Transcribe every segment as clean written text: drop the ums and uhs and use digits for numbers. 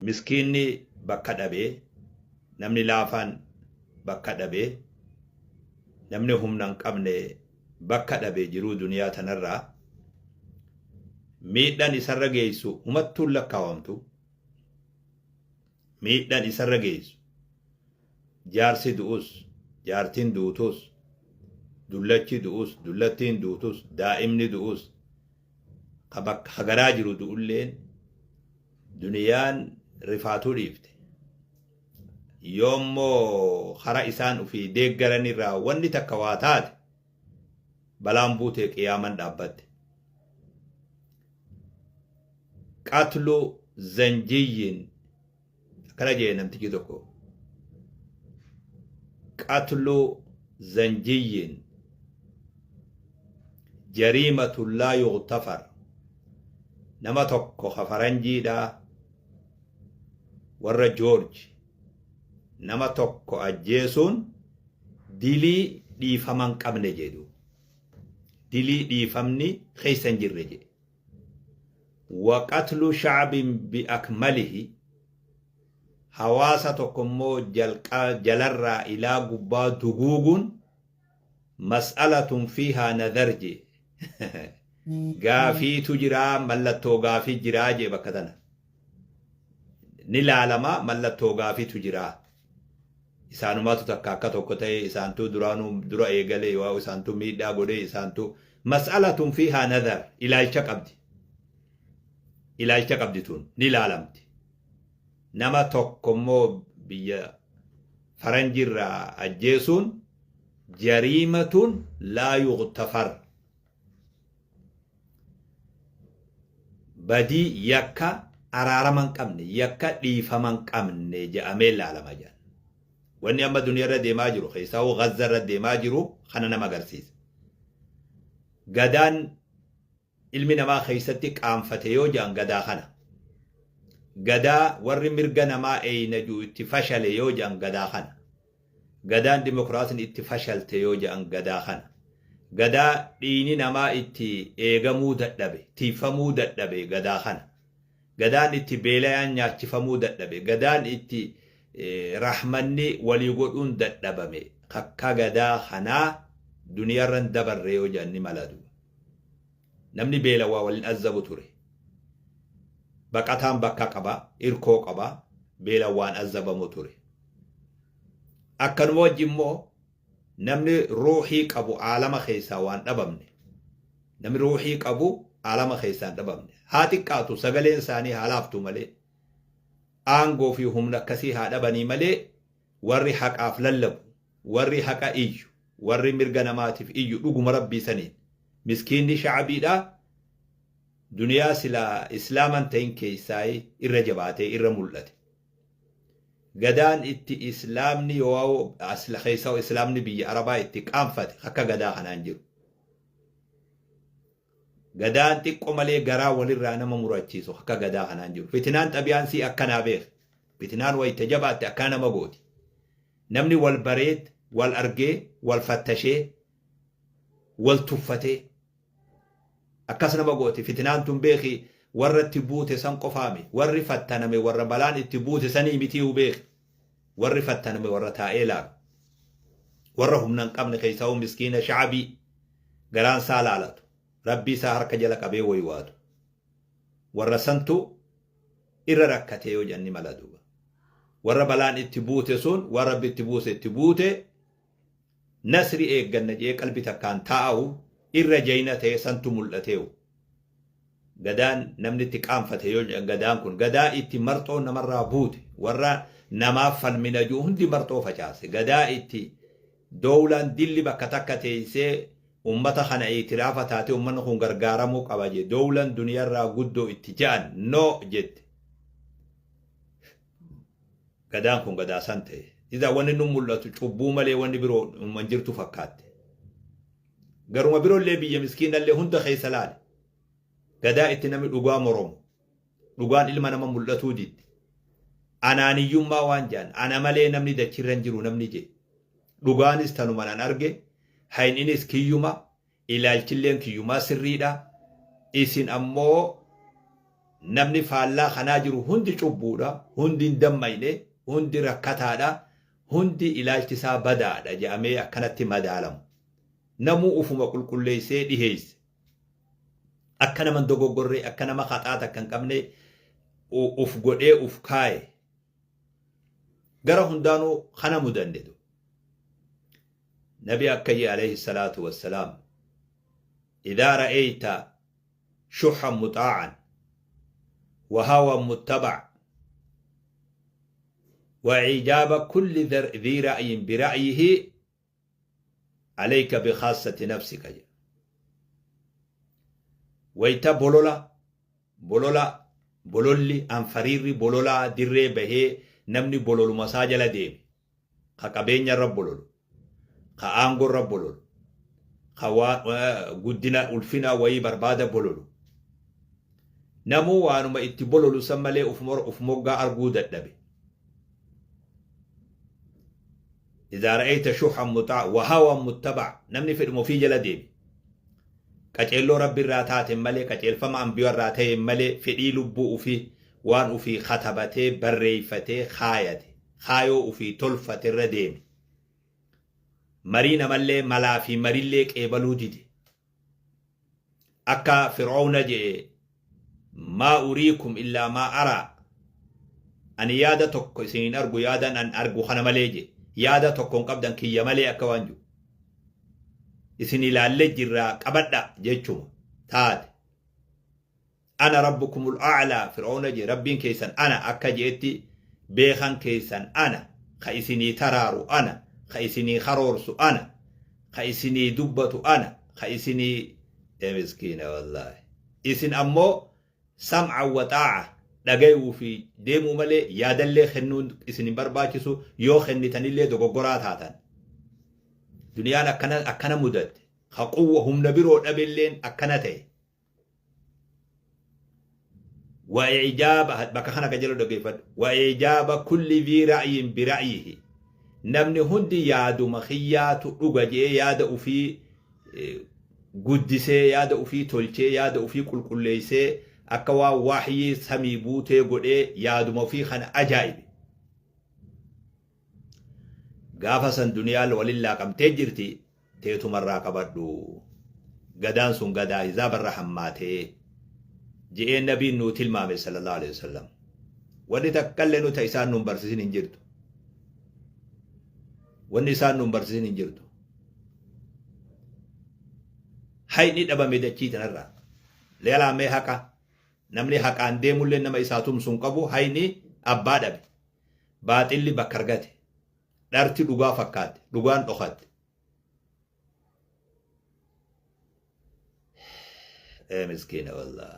Miskiinni bakka dhabee, namni laafaan bakka dhabee, namni humna hin qabne bakka dhabe jiruu duniyaa tanarraa miidhaan isarra geessu humattuun lakkaawamtu. Miidhaan isarra geessu jaarsi du'us, jaartiin duutus, dullachi du'us, dullattiin duutus, daa'imni du'us, ka bakka garaa jiru du'ulleen duniyaan rifaatuu dhiifte. Yoommoo kara isaan ufii deeggaran irraa wanni takka waa taate, balaan buutee qiyaaman dhaabbatte. Qatlu zanjiyyin akkana jee namtichi tokko. Qatlu zanjiyyin jariimatu laa yugtafar. Nama tokko ka faranjiidha, warra Joorji, nama tokko ajjeesuun dilii dhiifama hin qabne jedhu. Dilii dhiifamni keessa hin jirre jedhe. Wa qatlu sha'bin bi akmalihi, hawaasa tokko immoo jalarraa ilaa gubbaa duguuguun mas'alatun fiihaa nadhar jee. Gaafiitu jiraa, mallattoo gaafii jiraa jee bakka tana. Ni laalama, mallattoo gaafiitu jiraa. Isaanumaatu takka akka tokko ta'e, isaantuu duraanuu dura eegale, yoo isaantuu miidhaa godhe, isaantuu mas'alatun fiihaa nadhar ilaalcha qabdi. Ilaalcha qabdi tun ni laalamti. Nama tokko immoo biyya faranjirraa ajjeesuun jariimatun laa yugtafar. Badii yakka araarama hin qabne, yakka dhiifama hin qabne jedhamee laalama jedhan. Wanni amma duniyaa irra deemaa jiru, keessaawuu Gazza irra deemaa jiru kana nama agarsiisa. Gadaan ilmi namaa keessatti qaanfate yoo jedhan gadaa kana. Gadaa warri mirga namaa eeyna jiru itti fashale yoo jedhan gadaa kana. Gadaan dimokiraasiin itti fashalte yoo jedhan gadaa kana. Gadaa dhiiyni namaa itti eegamuu dadhabe, tiiffamuu dadhabe gadaa kana. Gadaan itti beelayaan nyaachifamuu dadhabe, gadaan itti rahmanni walii godhuun dadhabame kakka gadaa kanaa duniyaarra hin dabarre yoo jedhan ni mala duuba. Namni beelawaa waliin azzabu ture. Baqataan bakka qaba, irkoo qaba, beelawaan azzabamu ture. Akkanuma wajji immoo namni ruuhii qabu aalama keessaa waan dhabamne. Namni ruuhii qabu aalama keessaa hin dhabamne. Haa xiqqaatu, sagaleen isaanii haa laaftu malee, aangoo fi humna akkasii haa dhabanii malee, warri haqaaf lallabu, warri haqa iyyu, warri mirga namaatiif iyyu dhuguma Rabbii saniin miskiinni sha'abiidha duniyaa silaa islaaman ta'in keessaa irra jabaatee irra mul'ate. Gadaan itti islaamni yoo keessaa islaamni biyya Arabaa itti qaanfate akka gadaa kanaan jiru. Gadaan xiqqo malee garaa walirraa nama murachiisu akka gadaa kanaan jiru. Fitinaan xabiyaan sii akkanaa beek. Fitinaan wayita jabaatte akkana nama gooti. Namni wal bareet, wal argee, wal fattashee, wal tuffatee akkas nama gooti. Fitinaan tun beeki, warra itti buute san qofaami. Warri fattaname warra balaan itti buute sanii mitiihu beeki. Warri fattaname warra taa'ee laalu. Warra humna hin qabne, keessaa miskiina sha'abii garaan isaa laalatu. Rabbii isaa harka jala qabee waywaatu. Warra santu irra rakkatee yoo jedhan ni mala duuba. Warra balaan itti buute sun waan Rabbi itti buuse itti buute, nasri eegganna jedhee qalbi takkaan taa'u irra jayna ta'e santu mul'ateewu. Gadaan namni itti qaanfate yoo jedhan gadaan kun gadaa itti marxoo namarraa buute, warra namaaf falmina jiru hundi marxoo facaase, gadaa itti doowlaan dilli bakka takka teessee ummata kana itiraafa taatee ummanni kun gargaaramuu qaba jee doowlaan duniyaarraa guddoo itti ja'an no jette. Gadaan kun gadaa san ta'e. Idaa wanni nu mul'atu cubbuu malee wanni biroo hin jirtu fakkaatte. Garuma biroollee biyya miskiinallee hunda keessa laale. Gadaa itti namni dhugaa moromu. Dhugaan ilma nama mul'atuu didde. Anaaniyyummaa waan jedhan, ana malee namni dachirra hin jiru namni jedhe. Dhugaanis tanuman an arge, hayninis kiyyuma, ilaalchilleen kiyyumaa sirriidha. Isin ammoo Namni faallaa kanaa jiru hundi cubbuudha, hundi hin dammayne, hundi rakkataadha, hundi ilaalchi isaa badaadha jedhamee akkanatti madaalamu. Namuu ufuma qulqulleessee dhiheesse. Akka nama hin dogoggorre, akka nama haxaa takka hin qabne uf godhee uf kaaye. Gara hundaanuu kana mudanne. Nabi akka jee alayhi salaatu wassalaam. Idaa ra'eeyta shuhhan muxaa'an wa hawan muttabac wa iijaaba kulli dhii ra'yin bira'yihi alayka bikhaassati nafsika jedha. Wayta bolola bolola bololli anfariirri bololaa dirree bahee namni bololuma isaa jala deeme ka qabeenya irra bololu ka aangoo irra bololu ka guddina ulfina wayii barbaada bololu namuu waanuma itti bololu san malee uf moggaa arguu dadhabe. Idhaa ra'ayta shuhan muxaa wa hawan muttabac namni fedhuma ofii jala deeme. Qaceelloo Rabbi irraa taateen malee qaceelfama anbiyaa irraa ta'een malee fedhii lubbuu ufii waan ufii katabatee barreeyfatee kaayate kaayoo ufii tolfate irra deeme. Marii namallee malaa fi marillee qeebaluu dide. Akka Fir'awna je'e maa uriikum illaa maa araa ani yaada tokko isin hin argu yaadan an argu kana malee je yaada tokko hin qabdan kiyya malee akka waan jiru isin ilaalle jirraa qabadha jechuma taate ana rabbukumul a'laa Fir'awna je rabbiin keessan ana akka je'etti beekan keessan ana ka isinii taraaru ana ka isinii karoorsu ana ka isinii dubbatu ana ka isinii ee miskiina wallaahi isin ammoo sam'a wa xaa'a dhagayuu fi deemuu malee yaadallee kennuun isin hin barbaachisu yoo kennitanillee dogoggoraa taatan duniyaan akkana akkana mudatte ka quwwa humna biroo dhabelleen akkana ta'e wa ijaaba bakka kana qajeeloo dhaggeeffadhu wa ijaaba kulli dhi ra'yin bi ra'yihi namni hundi yaaduma kiyyaatu dhuga je'ee yaada ufii guddisee yaada ufii tolchee yaada ufii qulqulleessee akka waan waahyii samii buutee godhee yaaduma ufii kana ajaa'ibe. Gaafa san duniyaan walin laaqamtee jirti teetumarraa qabadhu. Gadaan sun gadaa hizaabarra hammaatee je'ee nabiin nuu tilmaame sallallahu alaihi wasallam. Wanni takkallee nu ta isaan nuun barsiisin hin jirtu. Wanni isaan nuun barsiisin hin jirtu. Hayni dhabame dachii tanarraa. Leelaa mee haqa namni haqaan deemullee nama isaa tumsu hin qabu hayni abbaa dhabe. Baaxilli bakka argate. Dharti dhugaa fakkaatte. Dhugaan dhokatte. Ee miskiina wallah.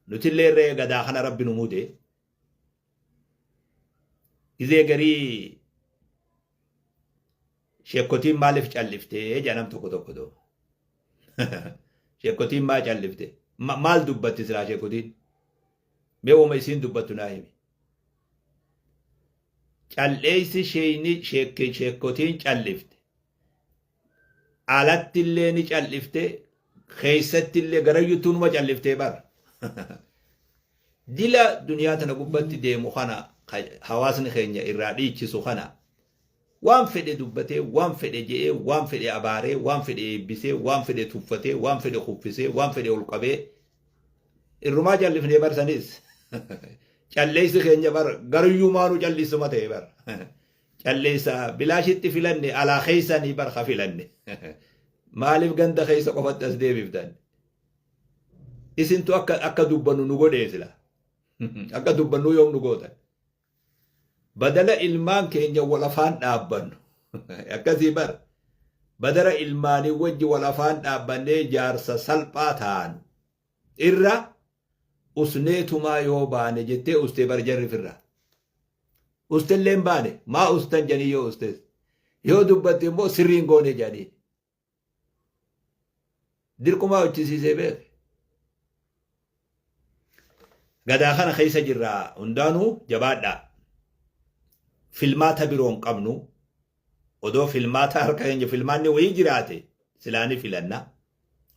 Nutillee irree gadaa kana rabbi nu mude. Gizee garii sheekkotiin maaliif calliftee jedha nam tokko tokko doo. Sheekkotiin maa callifte? Maal dubbatti silaa sheekkotiin? Mee woma isiin dubbattu naa himi. Cal'eessi sheeyni sheekkotiin callifte. Alattillee ni callifte, keessattillee garayyuttuu numa calliftee bara. Dila duniyaa tana gubbatti deemu kana hawaasni keenya irraa dhiichisu kana waan fedhe dubbatee, waan fedhe je'ee, waan fedhe abaaree, waan fedhe eebbisee, waan fedhe tuffatee, waan fedhe kuffisee, waan fedhe ol qabee irrumaa callifnee barsanis calleessi keenya bar garuyyuu maanuu callisuma ta'e bar. Calleessa bilaashitti filanne alaa keessanii bar ka filanne. Maaliif ganda keessa qofatti as deebiftan? Isintu akka akka dubbannu nu godhee sila. Akka dubbannu yoom nu gootan? Badala ilmaan keenya wal afaan dhaabbannu. Akkasii bar. Badala ilmaanii wajji wal afaan dhaabbannee jaarsa salphaa taanu. Irra usneetumaa yoo baane jettee ustee bar jarri firra. Ustellee hin baane maa ustan jedhanii yoo ustes. Yoo dubbatte immoo sirriin goone jedhanii. Dirqumaa hojjisiisee beeke. Gadaa kana keessa jirra hundaanuu jabaadhaa. Filmaata biroo hin qabnu. Odoo filmaata harka keenya filmaanni wayii jiraate silaa ni filanna.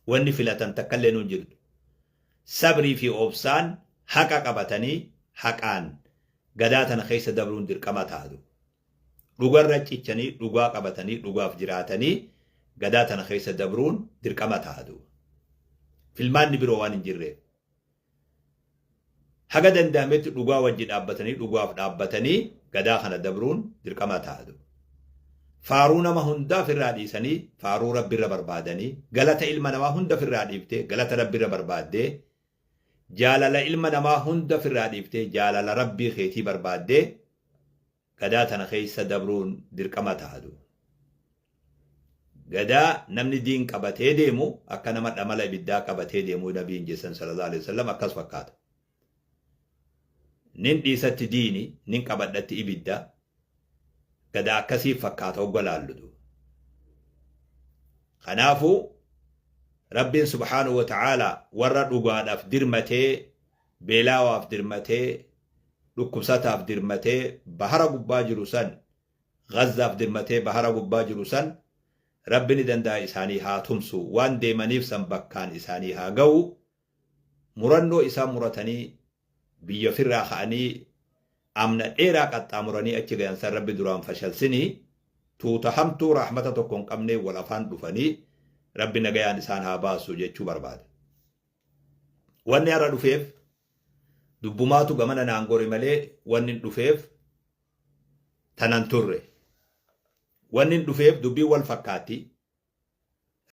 Wanni filatan takkallee nu hin jirtu. Sabrii fi obsaan Haqa qabatanii haqaan gadaa tana keessa dabruun dirqama taatu. Dhugarra cichanii, dhugaa qabatanii, dhugaaf jiraatanii gadaa tana keessa dabruun dirqama taatu. Filmaanni biroo waan hin jirreef. Haga danda'ametti dhugaa wajji dhaabbatanii, dhugaaf dhaabbatanii gadaa kana dabruun dirqama taatu. Faaruu nama hundaa ofirraa dhiisanii faaruu Rabbirra barbaadanii, galata ilma namaa hunda ofirraa dhiiftee galata Rabbirra barbaaddee, jaalala ilma namaa hunda ofirraa dhiiftee jaalala Rabbii keetii barbaaddee gadaa tana keessa dabruun dirqama taatu. Gadaa namni diin qabatee deemu akka nama dhamala ibiddaa qabatee deemuu Nabiin jessan sallallahu alaihi wasallam akkas fakkaata. Nin dhiisatti diini, nin qabadhatti ibidda. Gadaa akkasii fakkaata hogga laallutu. Kanaafuu Rabbiin subhaanahu wa ta'aala warra dhugaadhaaf dirmatee, beelaawaaf dirmatee, dhukkubsataaf dirmatee bahara gubbaa jiru san, Gazzaaf dirmatee bahara gubbaa jiru san, Rabbi ni danda'a isaanii haa tumsu, waan deemaniif san bakkaan isaanii haa ga'u. Murannoo isaan muratanii biyya ofirraa ka'anii amna dheeraa qaxxaamuranii achi gayan san Rabbi duraan fashalsinii tuuta hamtuu rahmata tokko hin qabnee wal afaan dhufanii Rabbi nagayaan isaan haa baasu jechuu barbaada. Wanni har'a dhufeef dubbumaatu gamana naan gore malee wanni hin dhufeef tanan turre. Wanni hin dhufeef dubbiin wal fakkaatti.